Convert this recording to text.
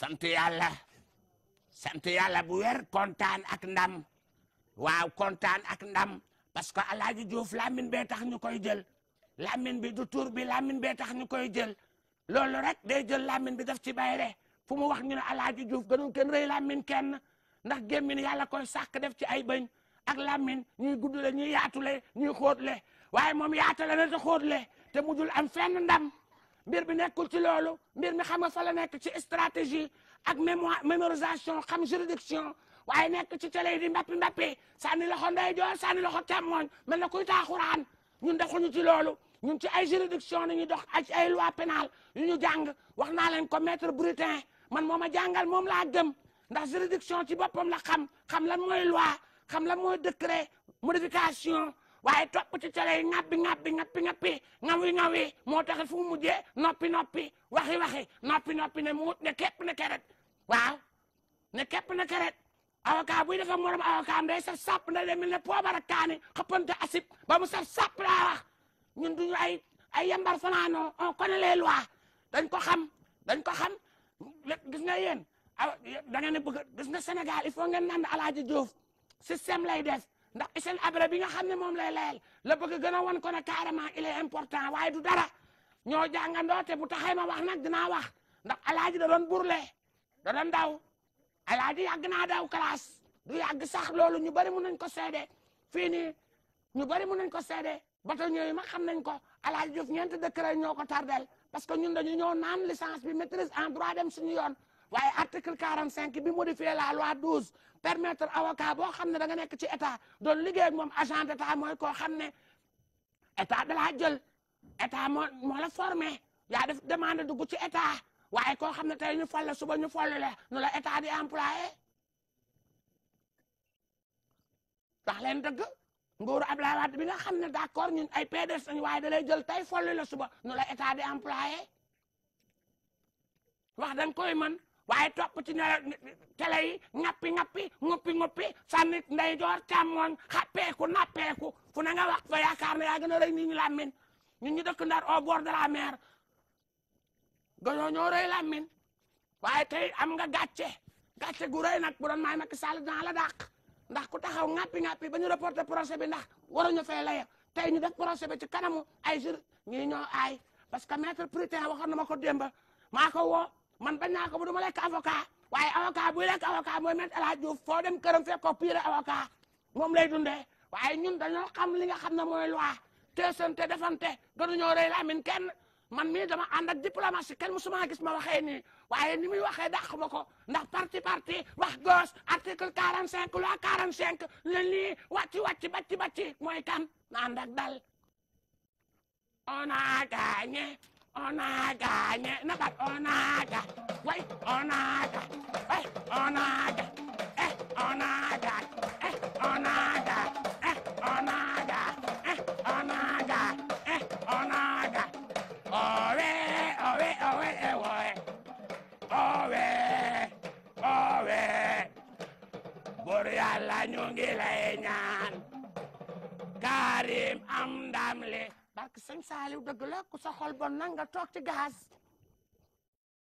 sant yàlla bu wér kontaan ak ndam waaw kontaan ak ndam parce que Alaaji Diouf Lamine bee tax ñu koy jël Lamine bi du tur bi Lamine bee tax ñu koy jël loolu rek day jël Lamine bi def ci bayre fu mu wax ñu ne Alaaji Diouf gënul kenn rëy Lamine kenn ndax gémmin yàlla koy sàkk def ci ay bëñ ak Lamine ñuy guddule ñuy yaatule ñuy xóotle waaye moom yaatale na te xóotle te mujjul am fenn ndam mbir bi nekkul ci loolu mbir mi xam nga fa la nekk ci stratégie ak mémorisation xam juridiction waaye nekk ci télé yi di mbappi sànni loxo ndeyjoor sànni loxo càmmoñ mel na kuy taaxuraan ñun doxuñu ci loolu ñun ci ay juridiction nañuy dox ak ay loi pénale yu ñu jàng wax naa leen ko maître Brutin man moo ma jàngal moom laa gëm ndax juridiction ci boppam la xam lan mooy loi xam lan mooy décret modification waaye topp ci télé yi ŋappi ŋawi moo tax fu mu mujjee noppi waxi noppi ne muut ne képp ne keret waaw ne képp ne keret avocat buy defa morom avocat am day saf sàpp nda demel ne poobar ak kaani xëppante asib ba mu saf sàpp laa wax ñun duñu ay yambar fanaanoo on connaît les lois dañ ko xam gis nga yéen da ngeen a bëgg gis nga Sénégal il faut ngeen naan Alaaji Diouf système lay def ndax Hissène Habré bi nga xam ne moom lay layel la bëgg gën a wan ko ne carrément il est important waaye du dara ñoo jàngandoo te bu taxee ma wax nag dinaa wax ndax Alaaji da doon burle da doon daw Alaaji yàgg naa daw classe du yàgg sax loolu ñu bari mun nañ ko seede fii nii ñu bari mun nañ ko seede bato ñooyu ma xam nañ ko Alaaji Diouf ñeenti décret ñoo ko tardel parce que ñun dañu ñëw naan licence bi maîtrise en droit dem suñu yoon waaye article 45 bi modifié la loi 12 permettre avocat boo xam ne da nga nekk ci état doon liggéey ak moom agent d'état mooy koo xam ne état da laa jël état moo la formé yaa def demande dugg ci état waaye koo xam ne tey ñu fal la suba ñu fal la nu la état di employé wax leen dëgg nguuru Abdoulaye Wade bi nga xam ne d'accord ñun ay PDS lañu waaye da lay jël tey fal la suba nu la état di employé wax dañ koy mën waaye topp ci ne télé yi ŋuppi sànni ndeyjoor càmmoñ xappeeku nappeeku fu na nga wax fa yaakaar ne yaa gën a rëy nit ñi làmmin ñun ñu dëkk Ndar au bord de la mer gënoo ñoo rëy làmmin waaye tey am nga gàcce gu rëy nag bu doon maay Macky Sall dina la dàq ndax ku taxaw ŋappi ba ñu reporté procès bi ndax waruñu fee laye tey ñu def procès bi ci kanamu ay jur ñii ñoo aay parce que maître Brutin waxoon na ma ko démb maa ko woo man bañ naa ko bu duma lekk avocat waaye avocat buy lekk avocat mooy Maître El Hadji Diouf foo dem këram fekk ko pire avocat moom lay dundee waaye ñun dañoo xam li nga xam ne mooy loi teesante defante gënuñoo rëy Lamine kenn man mii dama ànd ak diplomatie kenn musuma gis ma waxee nii waaye ni muy waxee dàq ma ko ndax parti wax gauche article 45 loi 45 la lii wàcci bacci mooy kan na ànd ak dal on a gagné nabat on a gagné way on a gagné way on a gagné on a gagné on a gagné on a gagné on a gagné on a gagné owe bur Yàlla ñu ngi lay ñaan Karim am ndam li barke Sëñ Saaliw dëgg la ku sa xol bon na nga toog ci gaz